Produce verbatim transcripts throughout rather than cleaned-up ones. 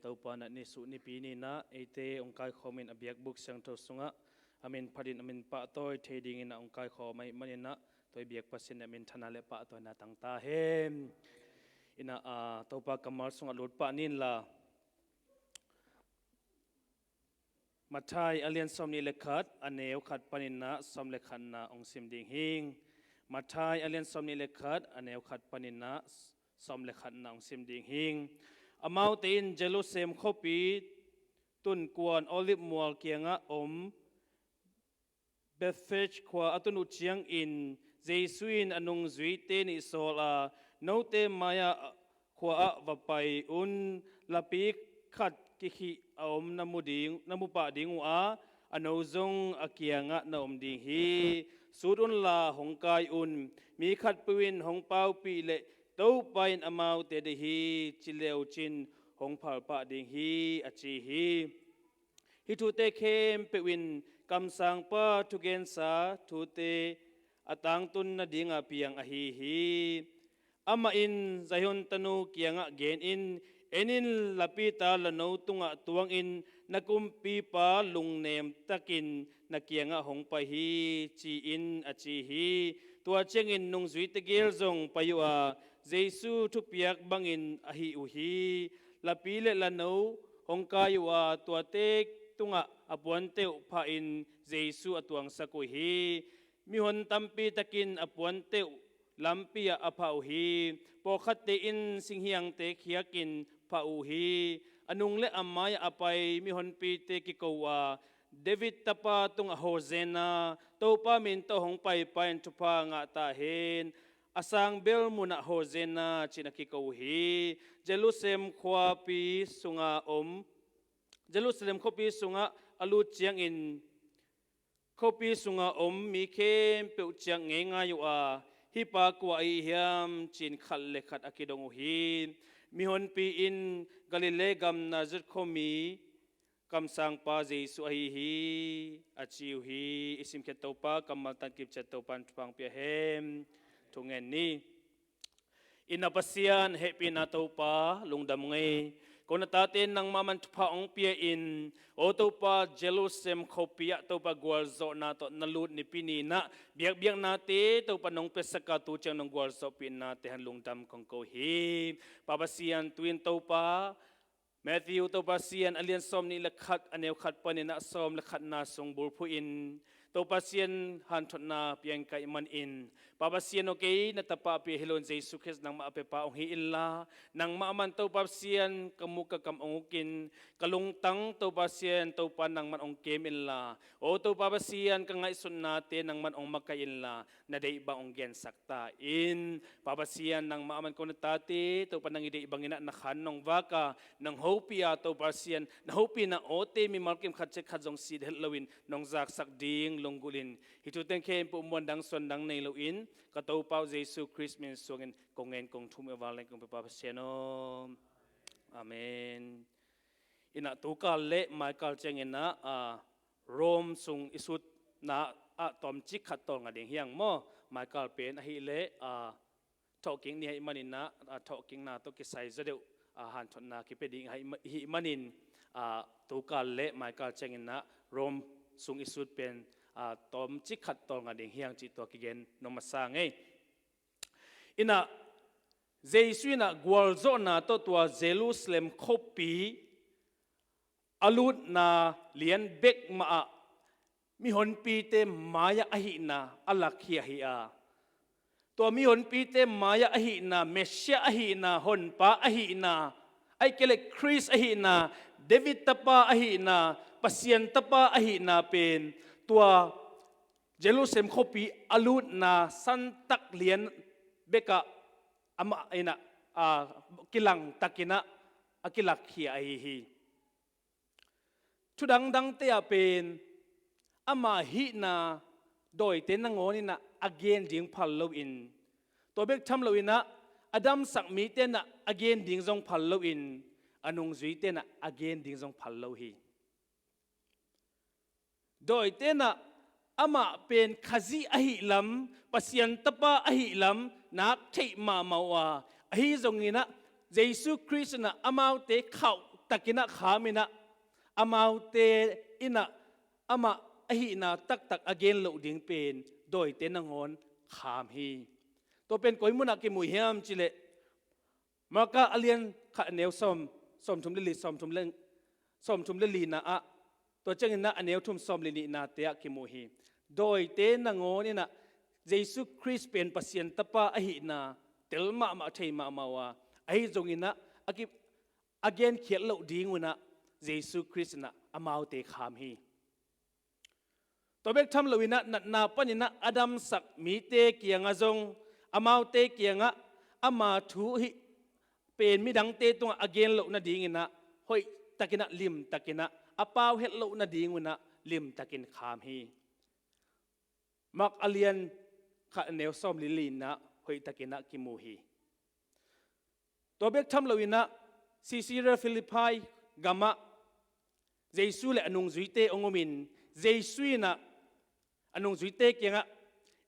Topa in ah nisuh nipi ni-in ah eite hong kaikhawmin a biakbuk siangtho sungah a min phatin a min pahtawi thei dingin ah hong kaikhawm ahih manin ah tua i biak Pasian in ah minthana le pahtawina tang ta hen. In ah, ah, Topa kammal sungah lut pah ni inla, Matthai a lian sawmnih le khat, a neu khat panin ah sawm le khatna hong sim ding hing. Matthai a lian sawmnih le khat, a neu khat panin ah sawm le khatna hong sim ding hing. Amaute in Jerusalem khuapi tun kuan Olive mual kiangah om Bethphage khua a tun uh ciangin Jesu in a nungzuite nih sawl a, "Note mai-ah khua-ah va pai un. Lapi khat kikhih a om na mu ding, na mu pah ding uh a, a no zong a kiangah na om ding hi. Sut unla hong kai un. Mi khatpeuh in hong paupih leh Topa in amaute deih hi, ci le uh cin hong phal pah ding hi," a ci hi. Hih thute khempeuh in kamsangpa thugensa thute a tangtun nadinga piang ahi hi. Amah in Zion tanu kiangah genin, "En in, lapita la no tungah tuangin na kumpipa lungnem takin na kiangah hong pai hi," ci-in a ci hi. Tua ciangin nungzuite gel zong pai uh a, Jesu thupiak bangin a hih uh hi. Lapi le la no hong kai uh a, tuate tungah a puante uh phahin Jesu a tuangsak uh hi. Mihon tampi takin a puante uh lampi-ah a phah uh hi. Pawlkhatte in singhiangte khiakin phah uh hi. A nung le a mai-ah a pai mihonpite kiko uh a, "David tapa tungah Hosanna, Topa min tawh hong paipa in thupha ngah ta hen. A sang bel munah Hosanna," ci-in a kiko uh hi. Jerusalem khuapi sunga om, Jerusalem khuapi sungah a lut ciangin khuapi sunga om mi khempeuh ciah ngeingai uh a, "Hih pa kua ahi hiam?" ci-in khat le khat a kidong uh hi. Mihonpi in, "Galilee gam Nazareth khuami kamsangpa Jesu ahi hi," a ci uh hi. I simkhiat Topa kammal tangkip ciat Topa in thupha hong pia hen. Thungen ni. In ah Pasian, hehpihna Topa, lungdam ngei. Ko na tate nangmah man thupha hong pia-in, aw Topa, Jerusalem khuapi ah Topa gualzawhna tawh na lut nipi ni-in ah biakbiaknate Topa nong piasak a, tu ciang nong gualzawhpihnate han lungdam kong ko hi. Pa Pasian, tu-in Topa, Matthew Topa Pasian a lian sawmnih le khat, a neu khat panin ah sawm le khatna sung bulphuhin Topa Pasian hanthotna piang ka hih manin, Pa Pasian aw, kei na tapa pi ahi loin Jesu Khrist nangmah a piapa hong hi inla, nangmah man Topa Pasian ka muk ka kam hong ukin, ka lungtang Topa Pasian, Topa nangman hong kem inla, aw Topa Pasian, ka ngaihsutnate nangman hong makaih inla, na deih bang hong gensak ta in. Pa Pasian, nangmah man ko na tate Topa nang i deih bangin ah na khan nong vak a, nong hopih a, Topa Pasian, na hopihna awte mimal kim khat ciat khat zong sit het loin nong zaksak ding lunggulhin, hih thu teng khempeuh muan dang suan dang nei loin ka Topa uh Jesu Khrist min suangin kong ngen kong thum uh hi. Vanglian kong pia Pa Pasian aw. Amen. In ah tukal le maikal ciangin ah, ah, Rome sung i sutna ah tawmcik khat tawlnga ding hi hang maw? Maikal pen ahih leh, ah, thawhkik ni ahih manin ah, ah, thawhkikna tawh kisai zaw deuh, ah, hanthotna kipia ding ahih ma-, ahih manin, ah, tukal le maikal ciangin ah Rome sung i sut pen, ah, tawmcik khat tawlnga ding hi hang cih tua kigen nuam masa ngei. In ah Jesu in ah gualzawhna tawh tua Jerusalem khuapi a lutna lian bek mah ah mihonpite mai-ah ahihna a lakkhia hi a, tua mihonpite mai-ah ahihna, Messiah ahihna, Honpa ahihna, ahih kei leh Khrist ahihna, David tapa ahihna, Pasian tapa ahihna pen tua Jerusalem khuapi a lutna santak lian bekah amah in ah, a, kilangtakin ah a kilakkhia ahi hi. Thu dangdangte ah pen ama hihna dawite nangawn in ah a gen ding phal loin, tua bek tham loin ah a damsak mite in ah a gen ding zong phal loin, a nungzuite in ah a gen ding zong phal lo hi. Dawite in ah amah pen Khazih ahih lam, Pasian tapa ahih lam nak theih mahmah uh a, ahi zongin ah Jesu Khrist in ah amaute khauh takinah kham inah, amaute inah amah ahihna taktak a gen loh ding pen dawite nangawn kham hi. Tua pen koi munah kimu hiam cileh, Marka a lian khat a neu sawm, sawmthum le li, sawmthum le, sawmthum le lina ah, tua cianginah a neu thum sawm le nihnate ah kimu hi. Dawite nangawn inah Jesu Khrist pen Pasian Tapa ahihna tel mahmah thei mahmah uh a, ahi zonginah a ki, a genkhiat loh ding unah Jesu Khrist inah amaute kham hi. Tua bek tham loinah natna paninah a damsak mite kiangah zong amaute kiangah ama thu hih pen midangte tungah a gen loh nadinginah hoihtakinah limtakinah a pau het loh nadingunah limtakin kham hi. Mark a lian khat a neu sawm le lina hoihtakinah kimu hi. Tua bek tham loinah Caesarea Philippi gamah Jesu le a nungzuite hong umin, Jesu inah a nungzuite kiangah,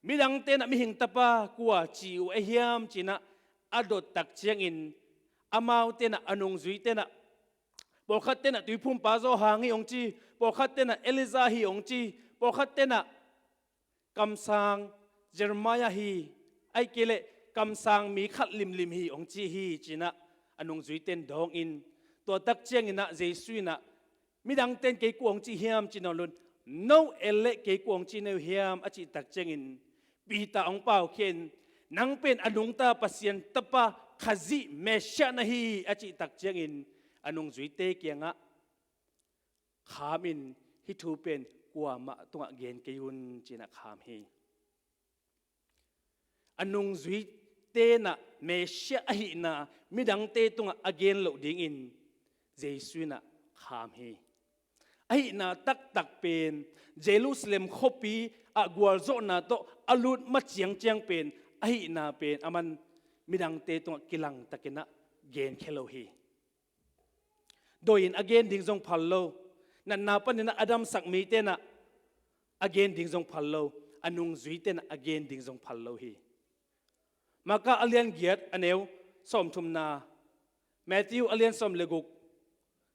midangte inah Mihing Tapa kua ci uh a hiam cinah a dottak ciangin, amaute inah a nungzuite inah, pawlkhatte inah tuiphumpa Johan hi hong ci, pawlkhatte inah Elijah hi hong ci, pawlkhatte inah kamsang Jeremiah hi, ahih kei leh kamsang mi khat limlim hi hong ci hi cinah a nungzuite in dawngin, tua tak cianginah Jesu inah midangte in kei kua hong ci hiam ci nawn loin, no en leh kei kua hong ci na uh hiam a cih tak ciangin, Peter hong paukhiain, nang pen a nungta Pasian Tapa Khazih Messiah na hi a cih tak ciangin a nungzuite kiangah khamin hih thu pen kuamah tungah gen kei un cinah kham hi. A nungzuite inah Messiah ahihna midangte tungah a gen loh dingin Jesu inah kham hi. Ahihna taktak pen Jerusalem khuapi ah gualzawhna tawh a lut ma ciangciang pen ahihna pen aman midangte tungah kilangtakinah genkhia lo hi. Dawi in a gen ding zong phal lo. Natna paninah a damsak mite inah a gen ding zong phal lo. A nungzuite inah a gen ding zong phal lo hi. Marka a lian giat a neu sawmthumna, Matthew a lian sawm le guk,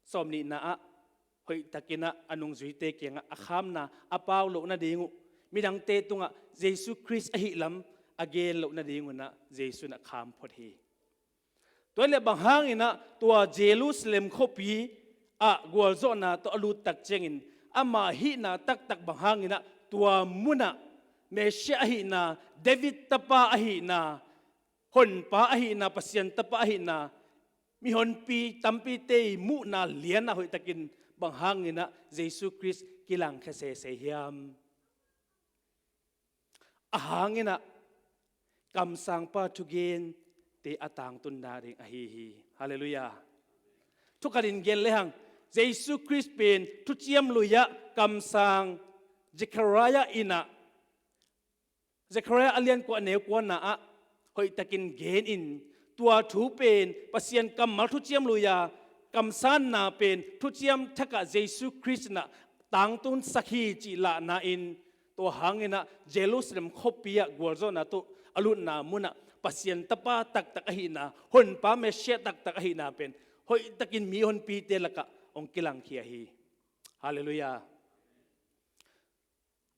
sawmnihna ah hoihtakinah a nungzuite kiangah a khamna a pau loh nading uh, midangte tungah Jesu Khrist ahih lam a gen loh nadingunah Jesu inah kham phot hi. Tua hi leh bang hanginah tua Jerusalem khuapi ah gualzawhna tawh a lut tak ciangin ama hihna taktak bang hanginah tua munah Messiah ahihna, David tapa ahihna, honpa ahihna, Pasian tapa ahihna, mihonpi tampite ih muhna lianah hoihtakin bang hanginah Jesu Khrist kilangkhia sese hiam? A hanginah kamsangpa thugente a tangtunna ding ahi hi. Halleluiah. Thukhatin gen lehang, Jesu Khrist pen thuciam lui-ah kamsang Zechariah inah, Zechariah a lian kua a neu kuana ah hoihtakin genin, tua thu pen Pasian kammal thuciam lui-a kamsanna pen thuciam thakah Jesu Khrist inah tangtunsak hi cih lahna in, tua hanginah Jerusalem khuapi ah gualzawhna tawh a lutna munah Pasian tapa taktak ahihna, honpa Messiah taktak ahihna pen hoihtakin mihonpite lakah hong kilangkhia hi. Halleluiah.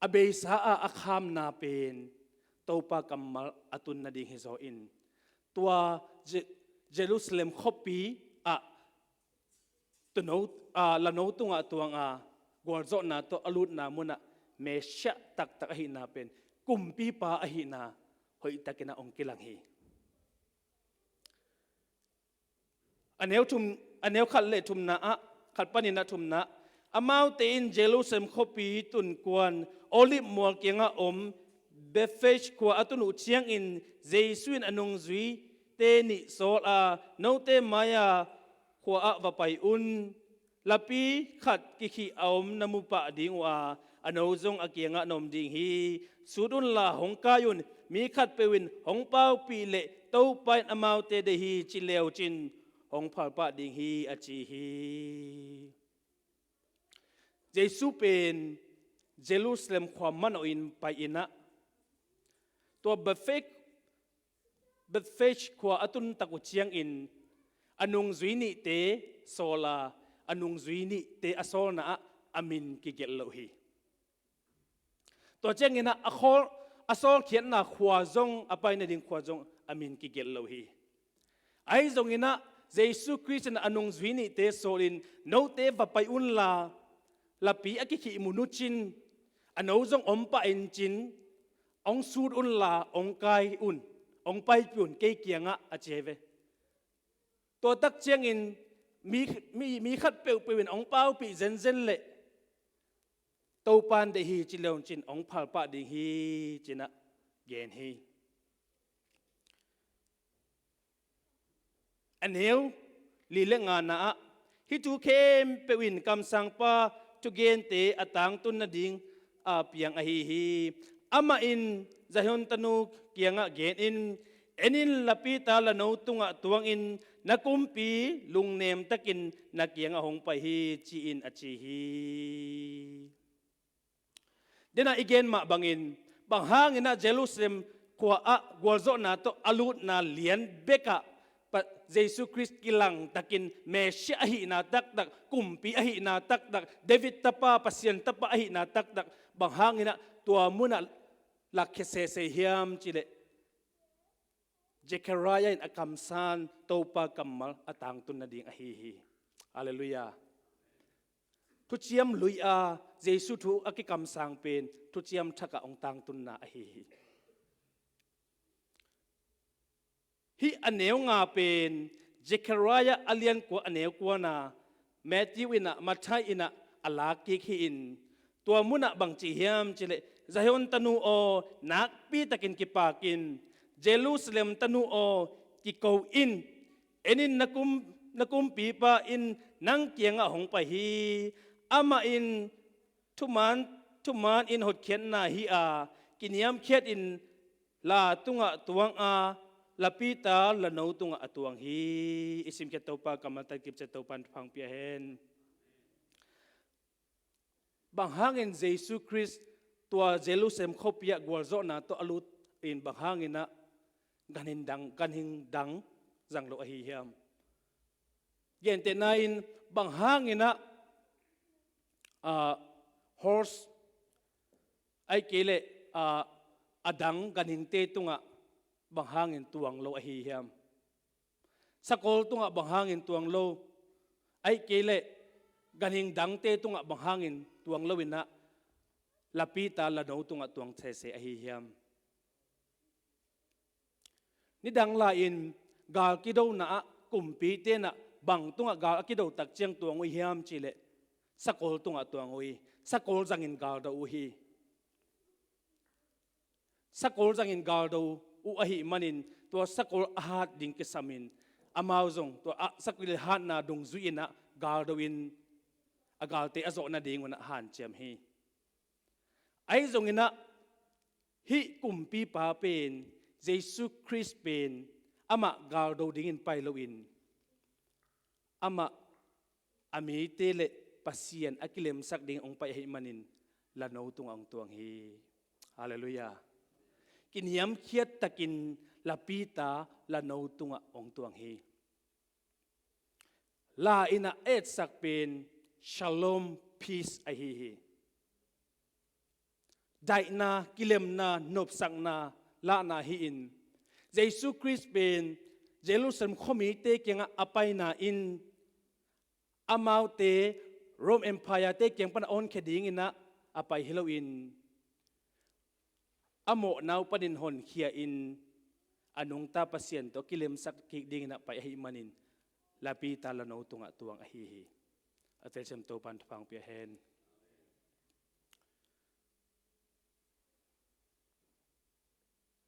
A beisa ah a khamna pen Topa kammal a tun nading hi zaw in, tua Je-, Jerusalem khuapi ah tuno, ah, lano tungah tuang a gualzawhna tawh a lutna munah Messiah taktak ahihna pen kumpipa ahihna hoihtakinah hong kilang hi. A neu thum, a neu khat le thumna ah, khat panin a thumna ah, amaute in Jerusalem khuapi tunkuan Olive mual kiangah om Bethphage khua a tun uh ciangin Jesu in a nungzuite nih sawl a, note mai-a khua ah va pai un. Lapi khat kikhih a om na mu pah ding uh a, a no zong a kiangah na om ding hi. Sut unla hong kai un, mi khatpeuh in hong paupih leh Topa in amaute deih hi ci leucin hong phalpah ding hi, a ci hi. Jesu pen Jerusalem khua manawhin pai-in ah, tua Bethphage, Bethphage khua a tuntak uh ciangin a nungzui nihte sawl a, a nungzui nihte a sawlna ah a min kigelh lo hi. Tua ciangin ah a khawl, a sawlkhiatna khua zong, a pai nading khua zong a min kigelh lo hi. Ahi zongin ah Jesu Khrist in a nungzui nihte sawlin, "Note va pai unla, lapi a kikhih mun uh cin, a no zong om pah in cin, hong sut unla, hong kai un, hong paipih un kei kiangah," a ci hi ve. Tua tak ciangin mi, mi, mi khat peuhpeuh in hong paupih zenzen leh Topa'n deih hi ci leun cin hong phalpah ding hi, ci-in ah gen hi. A neu li le ngana ah, "Hih thu khempeuh in kamsangpa thugente a tangtun nading a piang ahi hi. Amah in Zion tanu kiangah genin, 'En in, lapita lano tungah tuangin, na kumpi lungnem takin na kiangah hong pai hi,' ci in," a ci hi. Dena i gen mah bangin, bang hangin ah Jerusalem khua ah gualzawhna tawh a lutna lian bekah Pa-, Jesu Khrist kilangtakin Messiah ahihna taktak, kumpi ahihna taktak, David tapa, Pasian tapa ahihna taktak, bang hangin ah tua munah lakkhia sese hiam cih leh, Zechariah in a kamsan Topa kammal a tangtun nading ahi hi. Halleluiah. Thuciam lui-a Jesu thu a kikamsang pen Thuciam Thak ah hong tangtunna ahi hi. Hih a neu nga pen Zechariah a lian kua, a neu kuana, Matthew in ah, Matthai in ah a lak kik hi-in, tua munah bang ci hiam cih leh, "Zion tanu aw, nakpi takin kipak in, Jerusalem tanu aw, kiko in, en in, na kum, na kumpipa in nang kiangah hong pai hi. Amah in thuman, thuman in hotkhiatna hih a, kiniamkhiat in la tungah tuang a, lapita lano tungah a tuang hi." I simkhiat Topa kammal tawh kipciat Topa'n thupha hong pia hen. Bang hangin Jesu Khrist tua Jerusalem khuapi ah gualzawhna tawh a lut in bang hangin ah ganhing dang, ganhing dang zang lo ahi hiam? Gentehna in bang hangin ah, ah, horse, ahih kei leh, ah, a dang ganhingte tungah bang hangin tuang lo ahi hiam? Sakol tungah bang hangin tuang lo, ahih kei leh ganhing dangte tungah bang hangin tuang lo in ah lapita lano tungah tuang sese ahi hiam? Nidang lai-in gal kidona ah kumpite in ah bang tungah gal a kido tak ciang tuang uh hiam cih leh, sakol tungah tuang uh hi. Sakol zangin gal do uh hi. Sakol zangin gal do uh ahih manin, tua sakol a hat ding kisamin, amau zong tua a sakol hatna dungzui in ah gal do-in a galte a zawh nadingun ah hanciam hi. Ahi zongin ah hih kumpipa pen, Jesu Khrist pen, amah gal do dingin pai loin, amah a mite le Pasian a kilemsak ding hong pai ahih manin lano tungah hong tuang hi. Halleluiah. Kiniamkhiat takin lapita lano tungah hong tuang hi. La in ah a etsak pen shalom, peace ahi hi. Daihna, kilemna, nopsakna lahna hi-in, Jesu Khrist pen Jerusalem khuamite kiangah a paina in, amaute Rome Empire-te kiang pan a honkhia dingin ah a pai hi loin, a mawhna uh panin honkhia-in, a nungta Pasian tawh kilemsak kik dingin ah pai ahih manin, lapita lano tungah tuang ahi hi. A telsiam Topa'n thupha hong pia hen.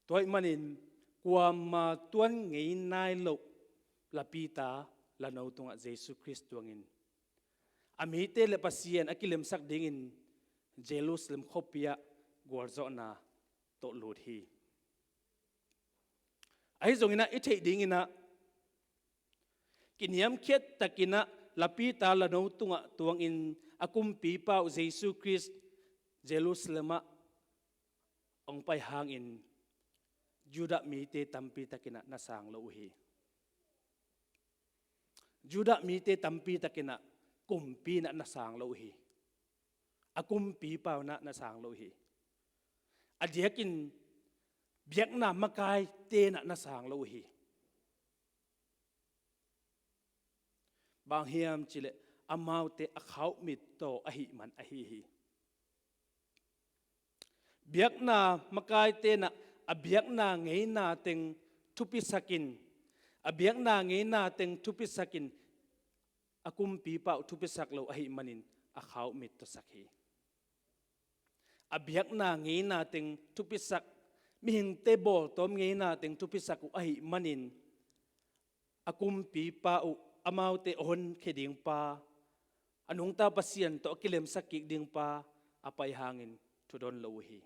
Tua ahih manin, kuamah tuan ngei nai loh lapita lano tungah Jesu Khrist tuangin, a mite le Pasian a kilemsak dingin Jerusalem khuapi ah gualzawhna tawh lut hi. Ahi zongin ah i theih dingin ah, kiniamkhiat takin ah lapita lano tungah tuangin a kumpipa uh Jesu Khrist Jerusalem ah hong pai hangin Judah mite tampi takin ah na sang lo uh hi. Judah mite tampi takin ah kumpi in ah na sang lo uh hi. A kumpipa uh in ah na sang lo uh hi. A diakin biakna makaite in ah na sang lo uh hi. Bang hiam cih leh amaute a khauhmit tawh ahih man ahi hi. Biakna makaite in ah a biakna ngeina teng thupisakin, a biakna ngeina teng thupisakin, a kumpipa uh thupisak lo ahih manin a khauhmit tawh sak hi. A biakna ngeina teng thupisak, mihingte bawltawm ngeina teng thupisak uh ahih manin a kumpipa uh, amaute a honkhia dingpa, a nungta Pasian tawh a kilemsak kik dingpa a pai hangin thudon lo uh hi.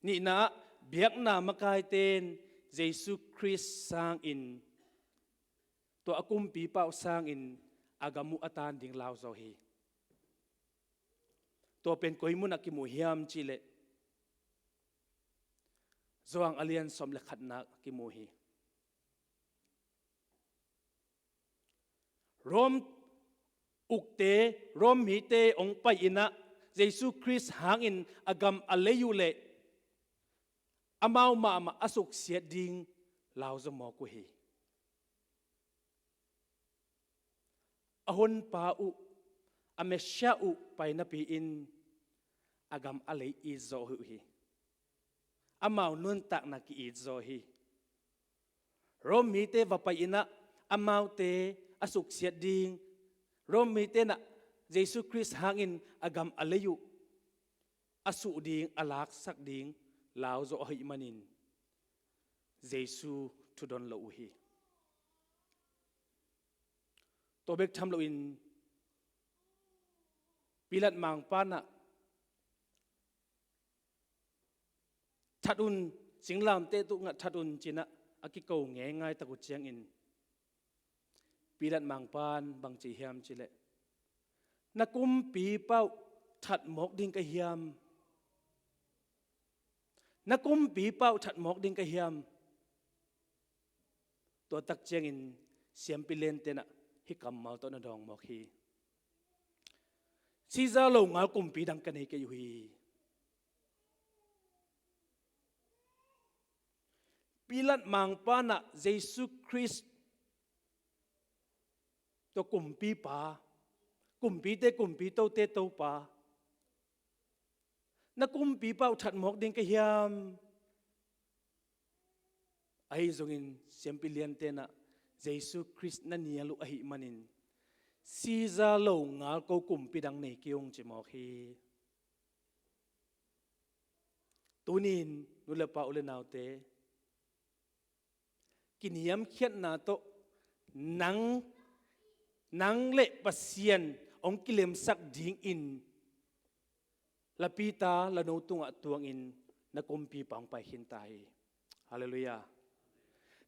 Nihna ah, biakna makaite in Jesu Khrist sangin, tua a kumpipa uh sangin a gam uh a tan ding lauzaw hi. Tua pen koi munah kimu hiam cih leh Johan a lian sawm le khatna kimu hi. Rom ukte, Rom mite hong pai in ah Jesu Khrist hangin a gam a lei uh leh amau mahmah a suksiat ding lauzaw mawk uh hi. A honpa uh, a Messiah uh pai napi-in a gam a lei itzaw uh hi. Amau nuntakna ki-itzaw hi. Rom mite va pai in ah amaute a suksiat ding, Rom mite in ah Jesu Khrist hangin a gam a lei uh a suh ding, a laksak ding lauzaw ahih manin Jesu thudon lo uh hi. Tua bek tham loin Pilat mangpa in ah that un, singlamteh tungah that un ci-in ah a kiko ngeingai tak uh ciangin Pilat mangpa in bang ci hiam cih leh, na kumpipa uh that mawk ding ka hiam? Na kumpipa uh that mawk ding ka hiam? Tua tak ciangin siampi liante in ah hih kammal tawh na dawng mawk hi. Caesar longal kumpi dang ka nei kei uh hi. Pilat mangpa in ah Jesu Khrist, tua kumpipa, kumpite kumpi, tote Topa, na kumpipa uh that mawk ding ka hiam? Ahi zongin siampi liante in ah Jesu Khrist na nial uh ahih manin Caesar longal ko kumpi dang nei kei ung ci mawk hi. Tuni-in nu le pa, u le naute, kiniamkhiatna tawh nang, nang le Pasian hong kilemsak dingin lapita lano tungah tuangin na kumpipa hong pai khin ta hi. Halleluiah.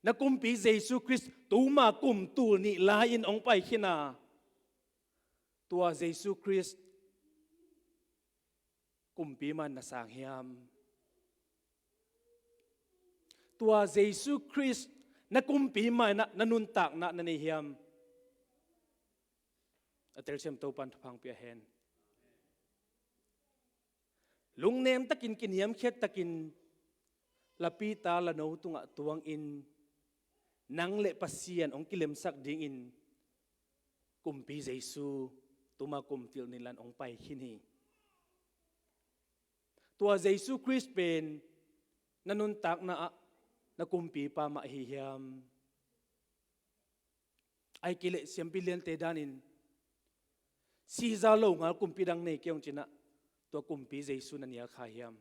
Na kumpi Jesu Khrist tuma kum tul nih lai-in hong pai khin a, tua Jesu Khrist kumpi mah in na sang hiam? Tua Jesu Khrist na kumpi mah in ah na nuntakna na nei hiam? A telsiam Topa'n thupha hong pia hen. Lungnem takin, kiniamkhiat takin lapita lano tungah tuangin nang le Pasian hong kilemsak dingin kumpi Jesu tuma kum tul nih lai-in hong pai khin hi. Tua Jesu Khrist pen na nuntakna ah na kumpipa mah ahi hiam? Ahih kei leh siampi liante danin Caesar longal kumpi dang nei kei ung ci-in ah tua kumpi Jesu na nial kha hiam?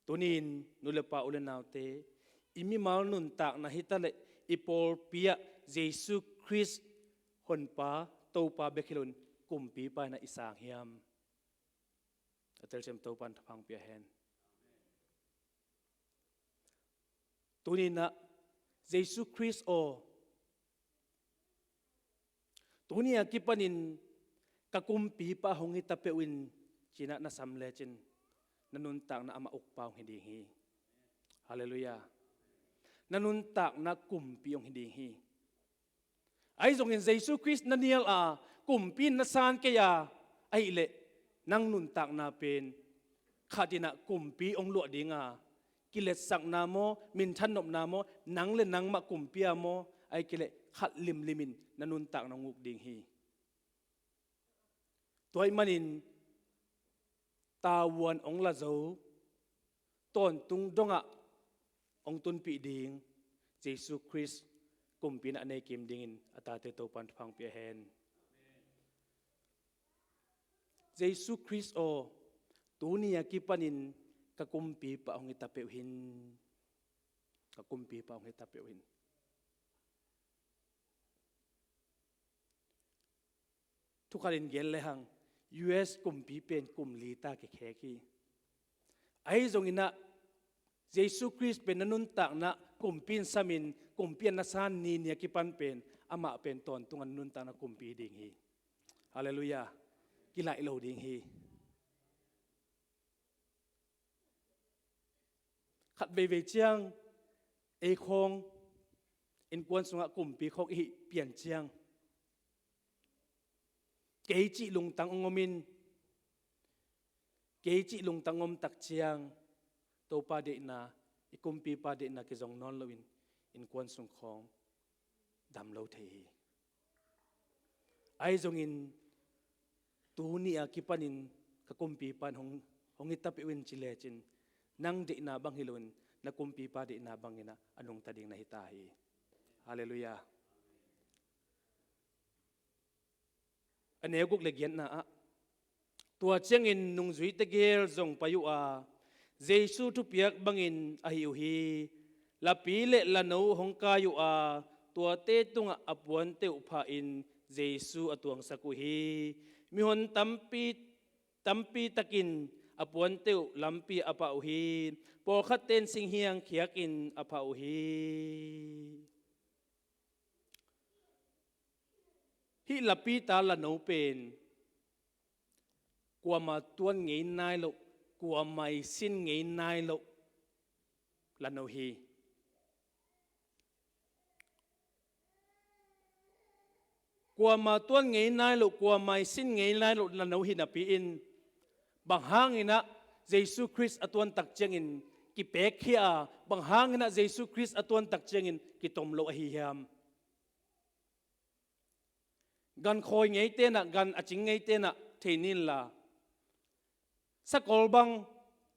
Tuni-in nu le pa, u le naute, i mimal nuntakna hi ta leh i pawlpi ah Jesu Khrist Honpa, Topa bek hi loin kumpipa in ah i sang hiam? A telsiam Topa'n thupha hong pia hen. Tuni-in ah Jesu Khrist aw, tuni a kipanin ka kumpipa hong hi ta peuh in ci-in ah na sam lecin, na nuntakna amah ukpa hong hi ding hi. Halleluiah. Na nuntakna kumpi hong hi ding hi. Ahi zongin Jesu Khrist na nial a, kumpi in na san kei a, ahih leh nang nuntakna pen khat in ah kumpi hong luah ding a, kiletsakna maw, minthan nopna maw, nang le nangmah kumpi a maw, ahih kei leh khat limlim in na nuntakna hong uk ding hi. Tua ahih manin tavuan hong la zo, tawntung dongah hong tunpih ding Jesu Khrist kumpi in a nei kim dingin a tate Topa'n thupha hong pia hen. Jesu Khrist aw, tuni a kipanin ka kumpipa hong hi ta peuh hen. Ka kumpipa hong hi ta peuh hen. Thukhatin gen lehang, U S kumpi pen kum li ta kikhek hi. Ahi zongin ah Jesu Khrist pen na nuntakna kumpi in samin, kumpi a na san ni ni a kipan pen amah pen tawntung a na nuntakna kumpi ding hi. Halleluiah. Kilaih lo ding hi. Khat veivei ciang ei khawng innkuan sungah kumpi khawng i hih pian ciang, kei cih lungtang hong om in, kei cih lungtang om tak ciang Topa deihna, i kumpipa deihna kizong nawn loin innkuan sung khawng dam lo thei hi. Ahi zongin tuni a kipanin ka kumpipa in hong, hong hi ta peuh hen ci lecin, nang deihna bang hi loin na kumpipa deihna bangin ah a nungta ding na hi ta hi. Halleluiah. A neu guk le giatna ah, tua ciangin nungzuite gel zong pai uh a, Jesu thupiak bangin a hih uh hi. Lapi le lano hong kai uh a, tuate tungah a puante uh phahin Jesu a tuangsak uh hi. Mihon tampi, tampi takin a puante uh lampi a pah uh hi. Pawlkhatte in singhiang khiakin a phah uh hi. Hih lapita lano pen kuama tuan ngei nai loh, kuama i sin ngei nai loh lano hi. Kuama tuan ngei nai loh, kuama i sin ngei nai loh lano hi napi-in, bang hangin ah Jesu Khrist a tuan tak ciangin kipekkhia a, bang hangin ah Jesu Khrist a tuan tak ciangin kitom lo ahi hiam? Gan khawi ngeite in ah, gan a cing ngeite in ah thei ni inla, sakol bang,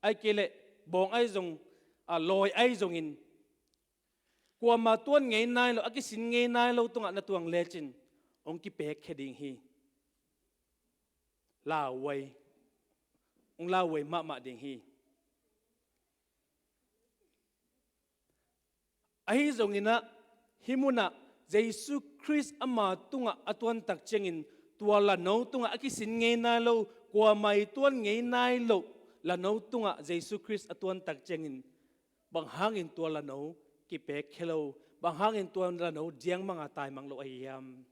ahih kei leh bawng ahi zong, a, lawi ahi zongin, kuama tuan ngei nai lo, a kisin ngei nai lo tungah na tuang lecin hong kipekkhia ding hi. Lauhuai, hong lauhuai mahmah ding hi. Ahi zongin ah, hih munah Jesu Khrist ama tungah a tuan tak ciangin, tua lano tungah a kisin ngei nai lo, kuama i tuan ngei nai loh lano tungah Jesu Khrist a tuan tak ciangin, bang hangin tua lano kipekkhia lo, bang hangin tua lano diangmang a taimang lo ahi hiam?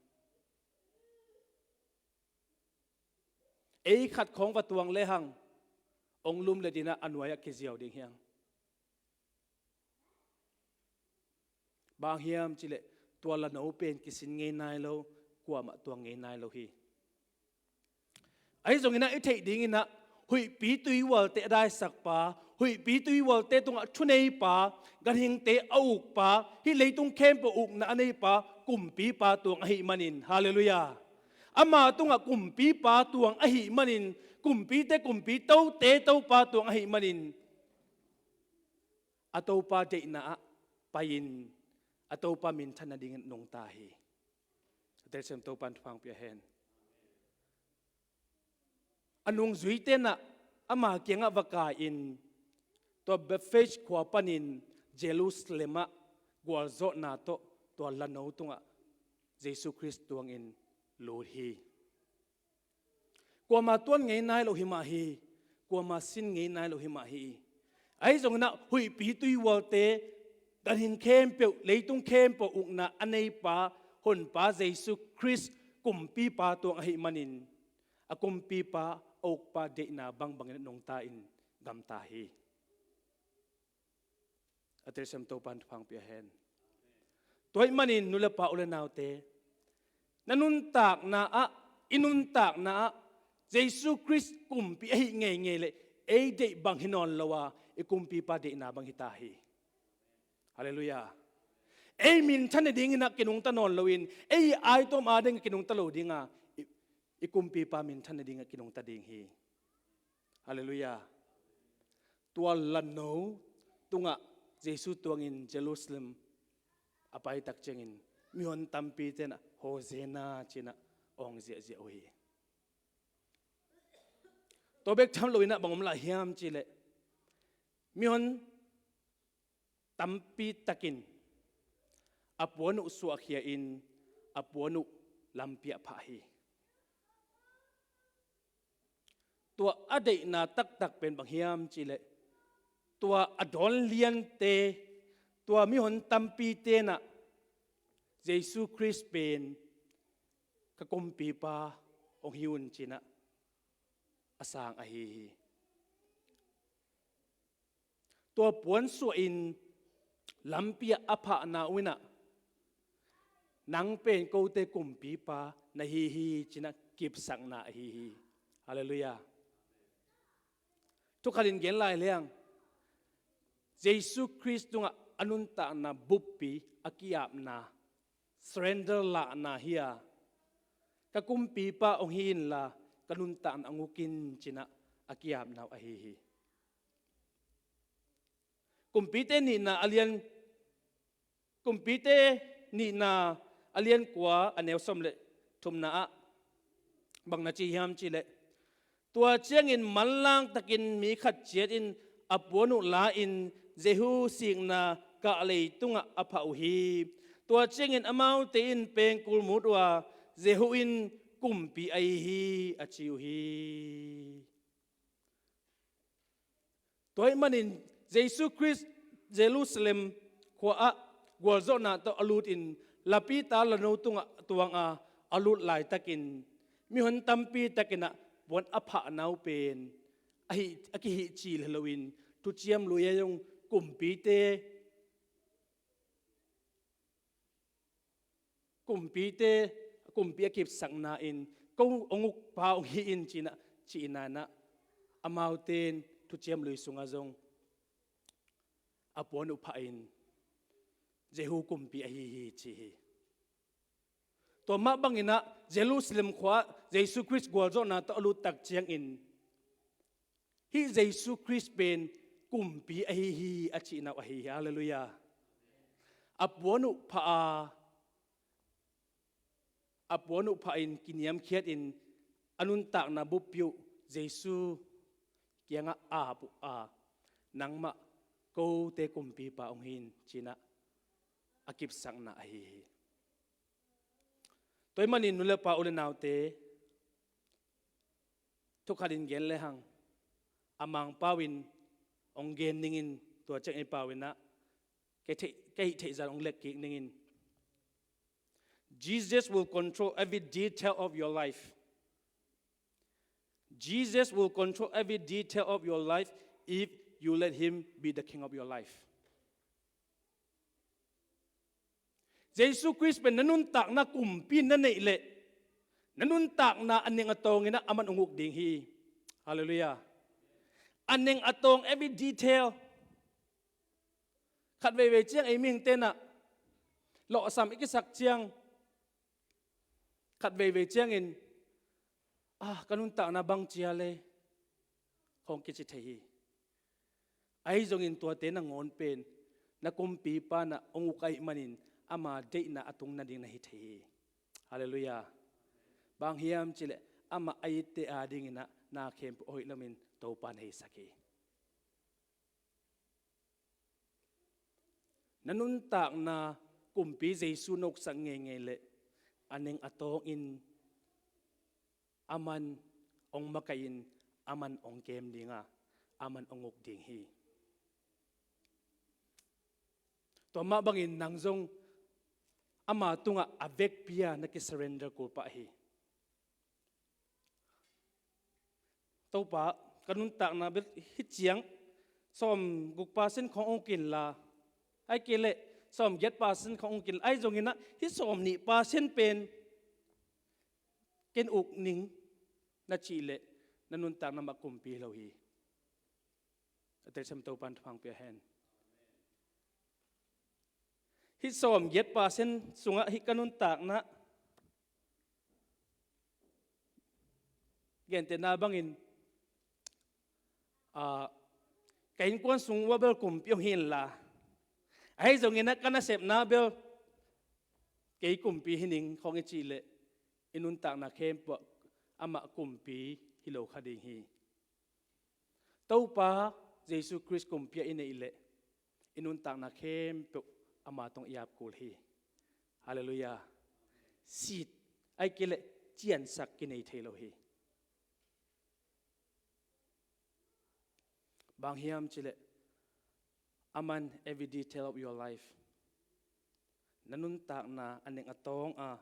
Ei khat khawng va tuang lehang, hong lumlet in ah a nuai-ah kiziau ding hi hang. Bang hiam cih leh, tua lano pen kisin ngei nai lo, kuamah tuang ngei nai lo hi. Ahi zongin ah i theih dingin ah, huihpi tuihualte a daisakpa, huihpi tuihualte tungah thuneipa, ganhingte a ukpa, hih leitung khempeuh ukna a neipa, kumpipa tuang ahih manin, halleluiah. Ama tungah kumpipa tuang ahih manin, kumpite kumpi, tote topa tuang ahih manin, a Topa deihna ah pai-in a Topa minthan nadingin nungta hi. A telsiam Topa in thupha hong pia hen. A nungzuite in ah ama kiangah va kai-in, tua Bethphage khua panin Jerusalem ah gualzawhna tawh tua lano tungah Jesu Khrist tuangin lut hi. Kuama tuan ngei nai lo hi mah hi. Kuama sin ngei nai lo hi mah hi. Ahi zongin ah huihpi tuihualte, ganhing khempeuh, leitung khempeuh ukna a neipa, Honpa Jesu Khrist kumpipa tuang ahih manin, a kumpipa, a ukpa deihna bangbangin a nungta in gamta hi. A telsiam Topa'n thupha hong pia hen. Tua ahih manin nu le pa u le naute, na nuntakna ah, i nuntakna ah Jesu Khrist kumpi ahi ngeingei leh ei deih bang hi nawn lo a, i kumpipa deihna bang hi ta hi. Halleluiah. Ei minthan nadingin ah kinungta nawn loin, ei aitawm ading kinungta lo ding a, i, i kumpipa minthan nadingah kinungta ding hi. Halleluiah. Tua lano tungah Jesu tuangin Jerusalem a paitak ciangin mihon tampite'n ah Hosanna ci-in ah awng ziahziah uh hi. Tua bek tham loin ah bang om lai hiam cih leh mihon tampitakin a puan uh suahkhia-in a puan uh lampi ah phah hi. Tua a deihna taktak pen bang hiam cih leh tua a dawn liante, tua mihon tampite'n ah Jesu Khrist pen ka kumpipa hong hi un ci-in ah a sang ahi hi. Tua puan suahin lampi ah a phahna uh in ah nang pen kote kumpipa na hi hi ci-in ah kipsakna ahi hi. Halleluiah. Thukhatin gen lai leng, Jesu Khrist tungah a nuntakna buppi a ki-apna, surrender lahna hi a, ka kumpipa hong hi inla ka nuntakna hong uk in ci-in ah a ki-apna uh ahi hi. Kumpite nihna a lian, Kumpite nihna a lian kua a neu sawm le thumna ah bang na ci hiam cih leh, tua ciangin manlang takin mi khat ciat in a puan uh la-in Jehu sikna kah leitungah a phah uh hi. Tua ciangin amaute in pengkul mut uh a, Jehu in kumpi ahi hi, a ci uh hi. Tua ahih manin Jesu Khrist Jerusalem khua-ah gualzawhna tawh a lutin lapita lano tungah tuang a, a lut laitakin mihon tampi takin ah puan a phahna uh pen a hih, a kihih cil hi loin, thuciam lui-ah zong kumpite, kumpite, kumpi a kipsakna in, ko hong ukpa hong hi in ci-in ah, ci-in ah, amaute in thuciam lui sungah zong a puan uh phahin Jehu kumpi ahi hi ci hi. Tua mah bangin ah Jerusalem khua-ah Jesu Khrist gualzawhna tawh a lut tak ciangin, hih Jesu Khrist pen kumpi ahi hi, a cihna uh ahi hi. Halleluiah. A puan uh phah a, a puan uh phahin kiniamkhiatin a nuntakna buppi uh Jesu kiangah ap uh a, nangmah kote kumpipa hong hi in ci-in ah a kipsakna ahi hi. Tua ahih manin nu le pa, u le naute, thukhatin gen lehang, a Mangpau in hong gen ning in, tua ciang ei pau in ah ka hih theih, ka hih theih zah hong lek kik ning in. Jesus will control every detail of your life. Jesus will control every detail of your life if you let him be the king of your life. Jesu Khrist pen na nuntakna kumpi na neih leh, na nuntakna a neng a tawng in ah aman hong uk ding hi. Halleluiah. A neng a tawng, every detail. Khat veivei ciang ei mihingte in ah lawhsam i kisak ciang, khat veivei ciangin, ah, ka nuntakna bang ci a leh, khawng kici thei hi. Ahi zongin tuate nangawn pen na kumpipa in ah hong uk ahih manin ama deihna a tung nading na hi thei hi. Halleluiah. Bang hiam cih leh amah a itte adingin ah na khempeuh a hoih lomin Topa na hisak hi. Na nuntakna kumpi Jesu na uksak ngeingei leh, a neng a tawngin aman hong makaihin, aman hong kem ding a, aman hong uk ding hi. Tua mah bangin nang zong ama tungah a vekpi-a na kisurrender kul pah hi. Topa, ka nuntakna bel hih ciang sawm guk percent khong ung kinla, ahih kei leh sawm giat percent khong ung kinla, ahi zongin ah hih sawm nih percent pen ken uk ning na cih leh na nuntakna mah kumpi hi lo hi. A telsiam Topan thupha pia hen. Hih sawm giat percent sungah hih ka nuntakna gentehna bangin, ah, ka innkuan sung uah bel kumpi hong hi inla, ahi zongin ah ka nasepna bel kei kumpi hi ning khong i cih leh i nuntakna khempeuh ah amah kumpi hi lo kha ding hi. Topa Jesu Khrist kumpi a i neih leh i nuntakna khempeuh ama tungah i ap kul hi. Halleluiah. Sit, ahih kei leh ciansak kinei thei lo hi. Bang hiam cih leh aman every detail of your life, na nuntakna a neng a tawng a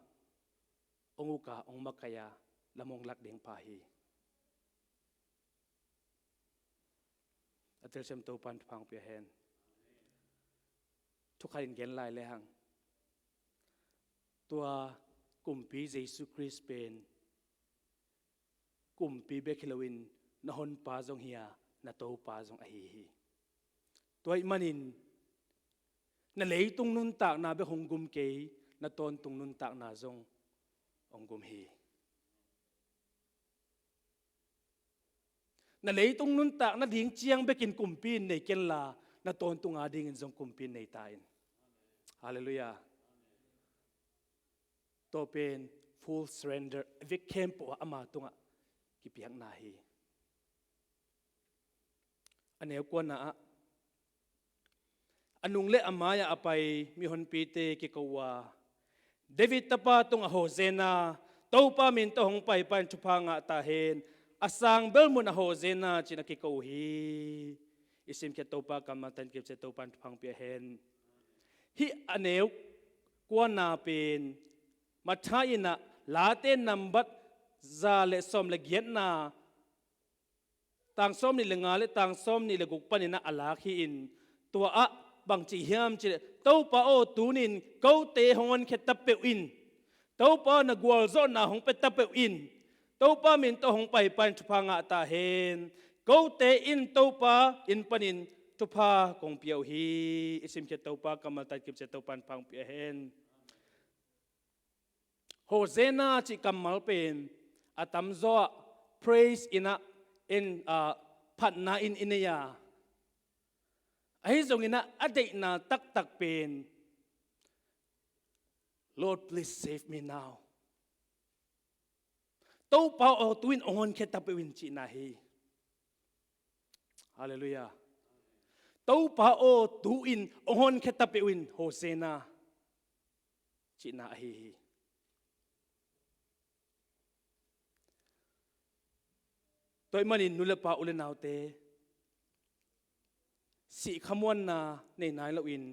hong uk a, hong makaih a, lam hong lak ding pa hi. A telsiam Topan thupha pia hen. Thukhat in gen lai lehang, tua kumpi Jesu Khrist pen kumpi bek hi loin na honpa zong hi a, na Topa zong ahi hi. Tua ahih manin na leitung nuntakna bek hong gum kei, na tawntung nuntakna zong hong gum hi. Na leitung nuntakna ding ciang bekin kumpi in nei kenla, na tawntung a dingin zong kumpi in nei ta in. Halleluiah. Tua pen full surrender, vek khempeuh ah ama tungah kipiakna hi. A neu kuana ah a nung le a mai-ah a pai mihonpite kiko uh a, David tapa tungah Hosanna, Topa min tawh hong paipa in thupha ngah ta hen, a sang bel munah Hosanna ci-in a kiko uh hi. I simkhiat Topa kammal tawh kipcia Topa in thupha pia hen. Hih a neu kuana pen Matthai in ah Late nambat za le sawm le giatna, tang sawm nih le nga le tang sawm nih le guk panin ah a lak hi-in, tua ah bang ci hiam cih leh, Topa aw, tuni-in kote hong honkhia ta peuh in. Topa aw, na gualzawhna hong pia ta peuh in. Topa min tawh hong paipa in thupha ngah ta hen. Kote in Topa inn panin thupha kong pia uh hi. I simkhiat Topa kammal tawh kipcia Topa in thupha pia hen. Hosanna cih kammal pen a tamzaw ah praise in ah en, ah, phatna in i nei a, ahi zongin ah a deihna taktak pen, "Lord, please save me now." Topa aw, tu-in hong honkhia ta peuh in cihna hi. Halleluiah. Topa aw, tu-in hong honkhia ta peuh in, Hosanna cihna ahi hi. Tua ahih manin nu le pa, u le naute, sih khamuanna nei nai loin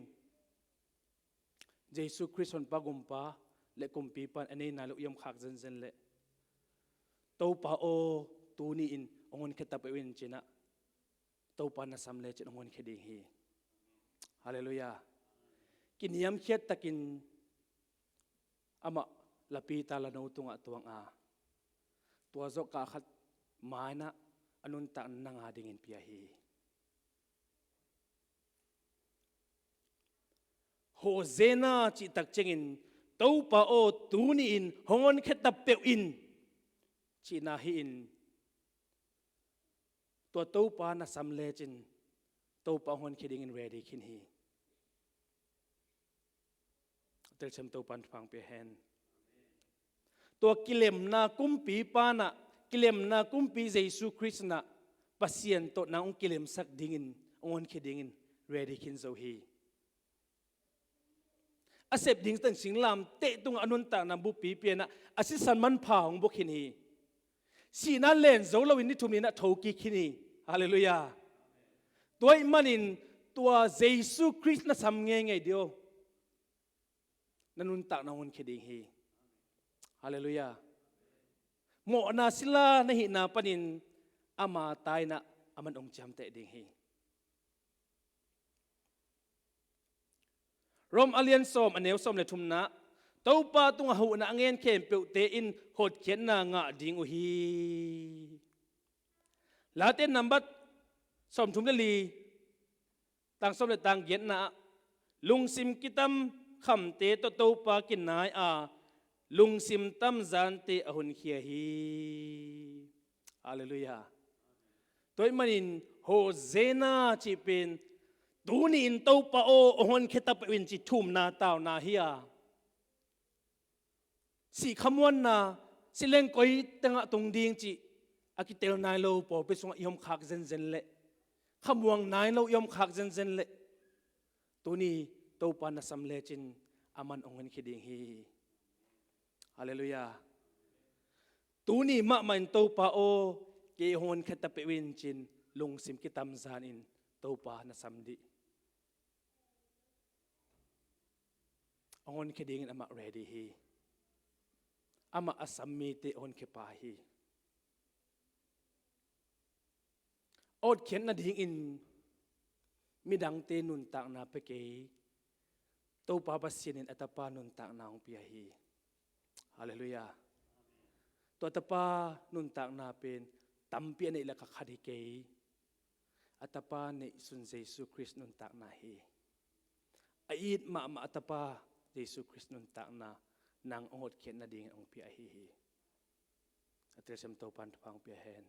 Jesu Khrist honpa, gumpa le kumpipa in a nei nai lo i om khak zenzen leh, Topa aw, tuni-in hong honkhia ta peuh in ci-in ah Topa na sam lecin hong honkhia ding hi. Halleluiah. Kiniamkhiat takin amah lapita lano tungah tuang a, tua zawh kah khat mai-ah a nuntakna nang a dingin pia hi. Hosanna cih tak ciangin, Topa aw, tuni-in hong honkhia ta peuh in, cihna hi-in, tua Topa na sam lecin Topa hong honkhia dingin ready khin hi. Telsiam Topa in thupha pia hen. Tua kilemna kumpipa in ah, kilemna kumpi Jesu Khrist in ah Pasian tawh nang hong kilemsak dingin, hong honkhia dingin ready khin zo hi. A sep ding teng singlamteh tungah a nuntakna buppi pia-in ah, a sisan manpha hong bua khin hi. Sihna len zo loin ni thum ni-in ah thokik khin hi. Halleluiah. Tua ahih manin tua Jesu Khrist na sam ngeingei dih aw, na nuntakna hong honkhia ding hi. Halleluiah. Mawhna sila na hihna panin ama ta in ah aman hong ciamteh ding hi. Rom a lian sawm, a neu sawm le thumna, Topa tungah huhna a ngen khempeuhte in hotkhiatna ngah ding uh hi. Late nambat sawmthum le li, tang sawm le tang giatna ah, lungsim kitam khamte tawh Topa kinai a, lungsim tamzante a honkhia hi. Halleluiah. Tua ahih manin Hosanna cih pen, tuni-in Topa aw, hong honkhia ta peuh in cih thumna tauna hi a, sih khamuanna, si leng koi tengah tung ding cih a kitel nai lo pawlpi sungah i omkhak zenzen leh, khamuang nai lo i omkhak zenzen leh, tuni Topa na sam lecin aman hong honkhia ding hi. Halleluiah. Tuni mahmah in Topa aw, kei hong honkhia ta peuh in cin lungsim kitamzan in Topa na sam dih. Hong honkhia dingin amah ready hi. Amah a sam mite hong honkhia pa hi. A hotkhiat nadingin midangte nuntakna pia kei, Topa Pasian in a tapa nuntakna hong pia hi. Halleluiah. Tua tapa nuntakna pen tampi a neih lakah khat hi kei. A tapa neihsun Jesu Khrist nuntakna hi. A it mahmah a tapa Jesu Khrist nuntakna nang hong hotkhiat nadingin hong pia ahi hi. A telsiam Topan thupha hong pia hen.